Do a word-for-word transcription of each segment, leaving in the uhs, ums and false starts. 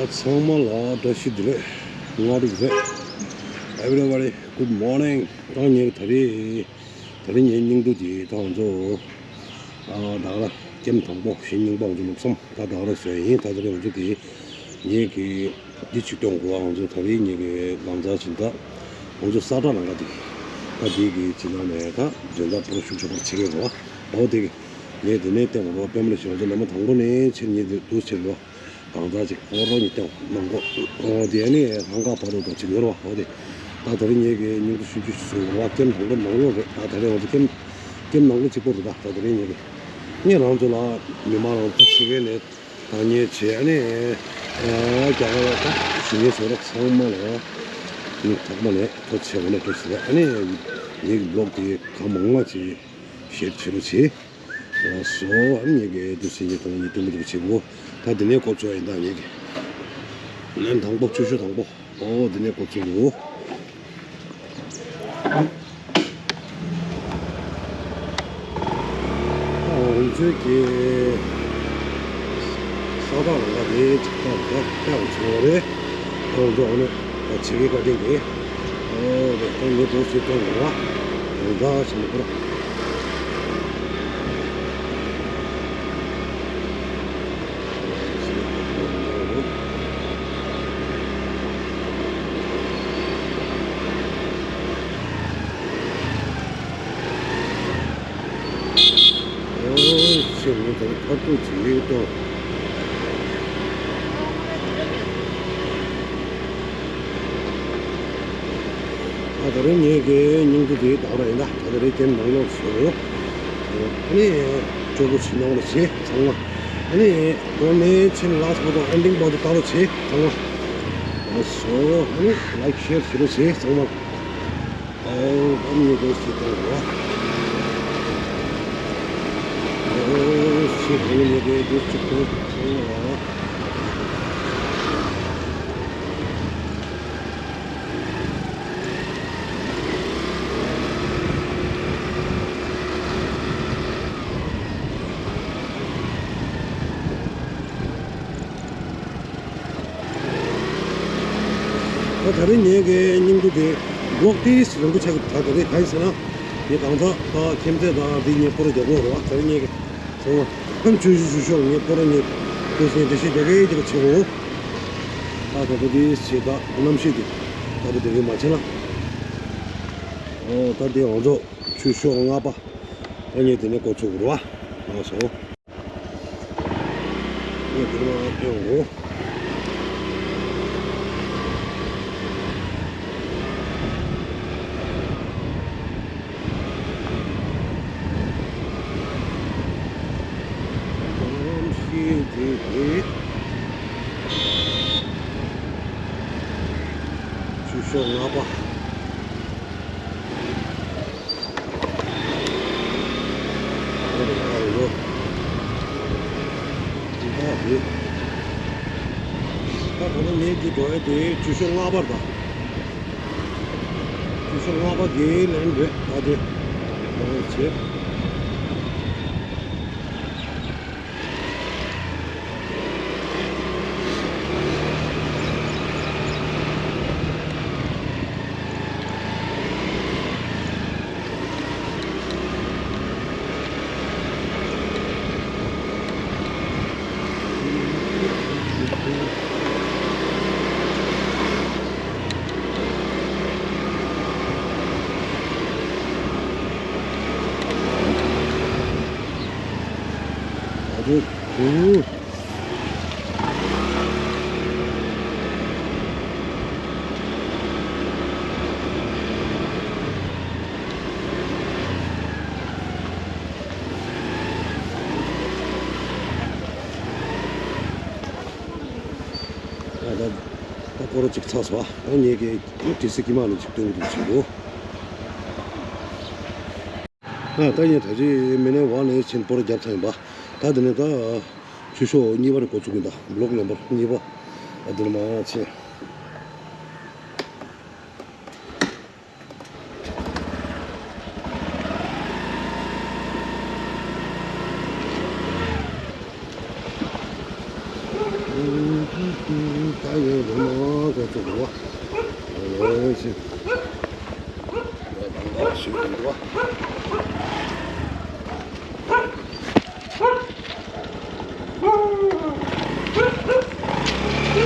ཚང་མ་ལ་བཀྲ་ཤིས་བདེ་ལེགས། ང་རིག་རེད། Everybody, good morning. ད་ངས་ད་རེས་ད་རེས་ངའི་སྙིང་སྡུག་དེ་ད་ང་ཚོ་ཨ་ད་ག་ར་ཀེམ་དང་པོ་གཞི་རྙིང་པ་ང་ཚོ་ལུགས་བསམ་ད་ད་ག་ར་བཟོས་ཡིན། ད་ད་རེས་ང་ཚོ་གི་ངེད་ཀྱི་འདི་ཅིག་སྟོན་དགོས། ང་ཚོ་ད་རེས་ངེད་ཀྱི་གང་ཟག་ཅིག་ད་ང་ཚོ་ས་ཁྲ་ལང་ཀ་དེ་ད་དེ་གི་ཅི་ནང་ནས་ད་འཛིན་བདག་པོ་ཤུགས་ཆེ་པོ་བྱེད་ཀྱི་རེད་བ། འོ་དེ་གི་ངས་དེ་ནས་བསྟན་དགོས་རོགས། པད་མ་ལ་ཞེས་ང་ཚོ་ལས་མ་དང་པོ་ནས་ཕྱིར་ཉེ་དུ་དུ་ཕྱིར་རོགས། གང་ཟག་ཅིག་ཨོ་རོ་ཉིད་སྟེང་ནང་གོ། ཨོ་དེ་ནི་ལྷང་ཀ་བར་དུ་ཅིག་ཡོད་རེད་བ། ཨོ་དེ་ད་ད་རེས་ངེད་ཀྱི་སྙིང་སྟོབས་ཞིབ་འཇུག་སུ་ཡོད་རེད་བ། ཀེམ་དང་པོ་ནང་ལོགས་རེད། ད་ད་རེས་ང་ཚོ་ཀེམ་ཀེམ་ནང་ལོགས་གཅིག་པོ་རེད། ད་ད་རེས་ངེད་ཀྱི་ངེད་རང་ཚོ་ལ་མི་མང་རང་ཚོ་ཕྱི་རྒྱལ་ནས་ད་ཉེ་བྱས་ཨ་ནི་རྒྱ་གར་ད་ཞུ་ཉེ་བྱས་རོགས། ཚང་མ་ལ་ཐོག་མ་ནས་ཐུགས་རྗེ་ཆེ་ནས་ཐུགས་རྗེ་ཆེ། ཨ་ནི་ངེད་ཀྱི་བི་ལོག་དེ་གང་མང་མང་ཅིག་ཤེར་བྱེད་རོགས་བྱེད། སོ་ཨ་ནི་ངེད་ཀྱི་དུས་ཚོད་ཉིད་དང་ཉིད་དུ་མི་འདུག་བྱེད་དགོས། ད་འདི་ནས་འགོ་བཙུགས་ཡིན། ད་ངེད་ཀྱི་ལན་དང་པོ་ཆུ་ཤོག་དང་པོ་ཨོ་འདི་ནས་འགོ་བཙུགས་དགོས། ང་ཚོའི་གི་ས་ཐག་ལ་ལ་རེད། ཅིག་ཏག་ཏག་ཏག་བྱུང་བ་རེད། ཨོ་འདི་ཨོ་ནི་ད་ཆེ་གེ་བཀའ་དྲིན་གྱིས་ཨོ་རེད། ད་ངས་འདུག་ཟེར་གཏོང་དགོས་ར། ད་ཟེར་ནས་ཁོ་ར། ཨོ་ཤེས། ངས་ད་ནི་ཁ་ཐུག་ཅིག་ཡིག་ཏོ། ཨ་ད་རེས་ངེད་ཀྱི་སྙིང་སྟོབས་དེ་ད་ག་རང་ཡིན། ད་ད་ད་རེས་ཀེམ་ནང་ལོགས་སུ་ཨ་ནི་སྤྲོ་པོ་ཕྱིན་ནང་ལ་བྱེད་ཚང་མ། ཨ་ནི་འགོ་ནས་ཕྱིན་ལ་སོགས་དང་ཨེན་ཌིང་བར་དུ་ལྟ་རོགས་བྱེད་ཚང་མ། ཨ་སོ་ཨ་ནི་ལའིཀ་ཤེར་བྱེད་རོགས་བྱེད་ཚང་མ། ཨོ་ཨ་ནི་ངེད་ཀྱི་སྐྱིད་པོ་རེད། ཨོ་ཤེས། ཨ་ནི་ངེད་ཀྱི་སྐྱིད་པོ་ཚང་མ། ད་ད་རེས་ངེད་ཀྱི་སྙིང་སྡུག་དེ་ལོག་ཏིས་རིང་པོ་ཆགས་ཀྱི། ད་ད་རེས་ག་ཡིན་ཟེར་ན་ངས་གང་ཟག་ད་ཁྱིམ་མཚེས་དང་དེ་ངས་སྤོ་ར་རྒྱག་གི་ཡོད་རེད་བ། ད་རེས་ངེད་ཀྱི་ཚང་མ་ཨམ་ཆུ་ཤོག་ཆུ་ཤོག་ངས་སྤོ་ར་ངས་དུས་ཚོད་འགྲེལ་བཤད་རྒྱག་གི་རྒྱག་གི་བྱེད་དགོས། ད་ད་ད་དེ་བྱེད་ད་གནམ་གཤིས་དེ་ད་རེས་དེ་རིང་མ་བྱེད་ན། ཨོ་ད་དེ་ང་ཚོ་ཆུ་ཤོག་ལྔ་པ་ད་ངས་དེ་ནས་འགོ་ཚུགས་དགོས་རེད་བ། ང་སོང་། ངས་འདིར་མ་ཕེབས་འོང་། གནམ་གཤིས་དེ་རེད། ཆུ་ཤོག་ལྔ་པ། ཨ་རེ་ཨ་རེ་ལོ། འདི་ག་རེད། ད་ད་ལྟ་ངས་འདི་འགྲོ་ཡ་དེ་ཆུ་ཤོག་ལྔ་པར་ད། ཆུ་ཤོག་ལྔ་པ་དེའི་ལན་རེད་ད་དེ། ཨ་བྱེད། ཨ་ཅོ། ཨུ། ད་ད་ད་སྐོར་གཅིག་ཚར་སོང་། ཨ་ངས་ཀྱི་ཏི་སི་ཀི་མ་ནས་གཅིག་སྟོན་གྱི་འདུག་བྱེད་དགོས། ཨ་ད་ངས་ད་ཅི་མི་ནས་བ་ནས་ཕྱིན་སྤོར་རྒྱབ་ཚར་ཡིན་པ། ད་དེ་ནས་ད་ཆུ་ཤོག་གཉིས་པ་ནས་འགོ་ཚུགས་ཀྱི་འདུག་བི་ལོག་ནམ་བར་གཉིས་པ། ཨ་དེ་ནས་མ་ཕྱིན། ད་ཡོད་རེད་མ་ག་ཚོད་འདུག་བ། ཨོ་ལེ་ཞིག་ཞིག་འདུག་བ།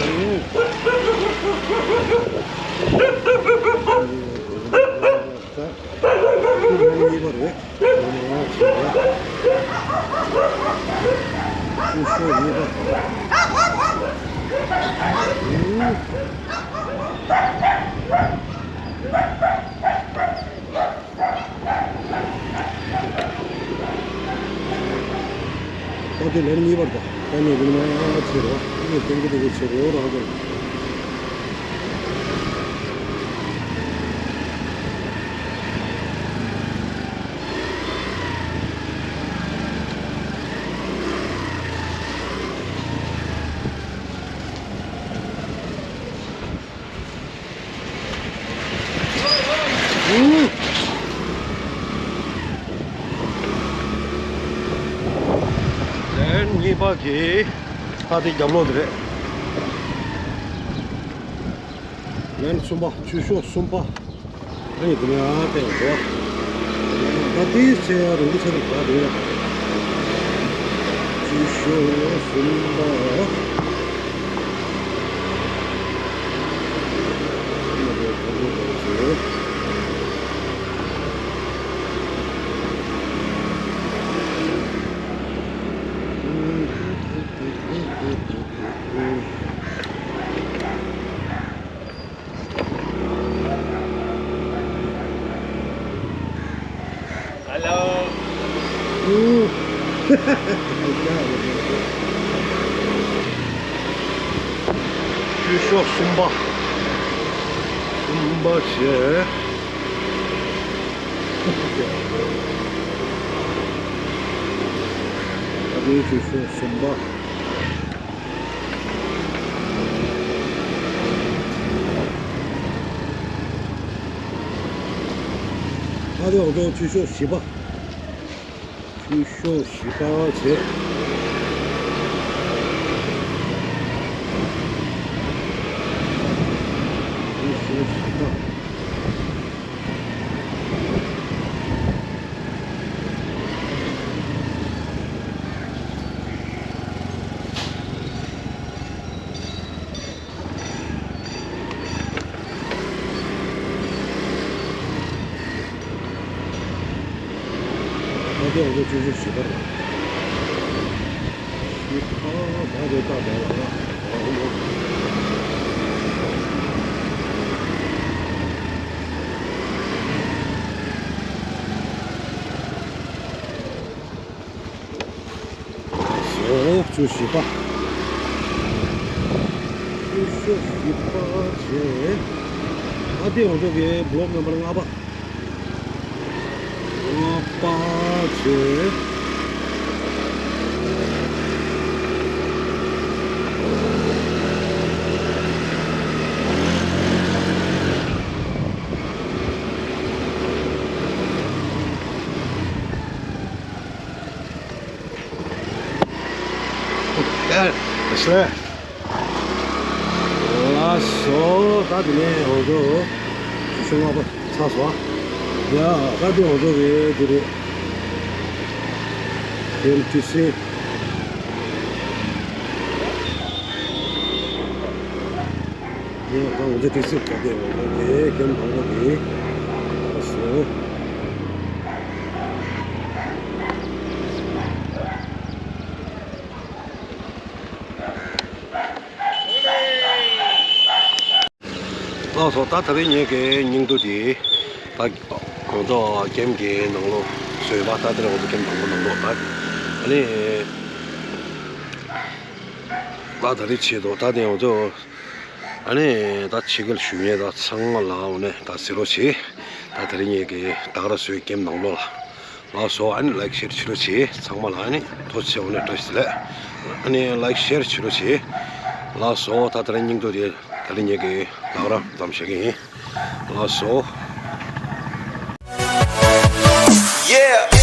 ད། ཁྱི་ལན་གཉིས་པ་རེད། ཁྱི་ལན་གཉིས་པ། ཁྱི་ཤོག་གཉིས་པ། ད་དེ་ལན་གཉིས་པར་ད། ད་ནི་རིང་མ་ཆེ་རོ། ཨ་ནི་ཏན་ཏན་ཏན་ཆེ་རོ་རང་དང་། ལན་གཉིས་པ་གི་ད་དེ་རྒྱབ་ལོགས་དེ་རེད། ལན་གསུམ་པ། ཆུ་ཤོག་གསུམ་པ། ཨ་ནི་དེ་ནས་ཨ་བསྟན་འགྲོ། ད་དེའི་ཚེ་རིང་པོ་ཆེ་རུ་བགྲོད་དེ། ཆུ་ཤོག་གསུམ་པ། Hello. ཆུ་ཤོག་གསུམ་པ། གསུམ་པ་བྱས། ཨ་ནི་ཆུ་ཤོག་གསུམ་པ། ད་དེ་འོག་ཏུ་ཆུ་ཤོག་བཞི་པ། ཆུ་ཤོག་བཞི་པ་བྱས། ཆུ་ཤོག་བཞི་པ། ད་དེ་འོག་ཏུ་ཆུ་ཤོག་བཞི་པ་རེད། བཞི་པ་ད་རེད་ད་ད་ལ་ལ། ཨོ། ཆུ་བཞི་པ། ཆུ་ཤོག་བཞི་པ་བྱས། ཨ་དེ་འོག་ཏུ་གི་བློག་ནམ་བར་ལྔ་པ། ལྔ་པ་བྱས། ལགས་སོ། ད་དེ་ནས་འོ་ཚོ་ཆུ་ཤོག་ལྔ་པ་ཚར་སོང་། ཡ། ད་དེ་འོ་ཚོ་རེད། དེ་རེད། ཀེམ་ཊི་སི། ཡ། ད་འོ་ཚོ་ཊི་སི་ག་དེ་འོ་ཚོ་དེ་ཀེམ་དང་པོ་དེ། ལགས་སོ། ལགས་སོ། ད་ད་རེས་ངེད་ཀྱི་སྙིང་སྡུག་དེ་ད་ང་ཚོ་ཀེམ་གྱི་ནང་ལོགས་བཟོས་པ། ད་དེ་རིང་ང་ཚོ་ཀེམ་ནང་ལོགས་ནང་ལོགས་ད་ཨ་ནི་ད་ད་རེས་བྱེད་དོ། ད་དེ་ང་ཚོ་ཨ་ནི་ད་ཕྱི་རྒྱལ་བཞུགས་མཁན་ད་ཚང་མ་ལ་འོ་ནས་ད་གཟིགས་རོགས་བྱེད། ད་ད་རེས་ངེད་ཀྱི་ད་ག་རང་བཟོས་ཀེམ་ནང་ལོགས་ལ། ལགས་སོ། ཨ་ནི་ལའིཀ་ཤེར་བྱེད་རོགས་བྱེད། ཚང་མ་ལ་ཨ་ནི་ཐུགས་རྗེ་ཆེ། འོ་ནས་བཀྲ་ཤིས་བདེ་ལེགས། ཨ་ནི་ལའིཀ་ཤེར་བྱེད་རོགས་བྱེད། ལགས་སོ། ད་ད་རེས་སྙིང་སྡུག་དེ་ད་རེས་ངེད་ཀྱི་ལག་ར་ཙམ་བྱེད་ཀྱི་ཡིན། ལགས་སོ། Yeah.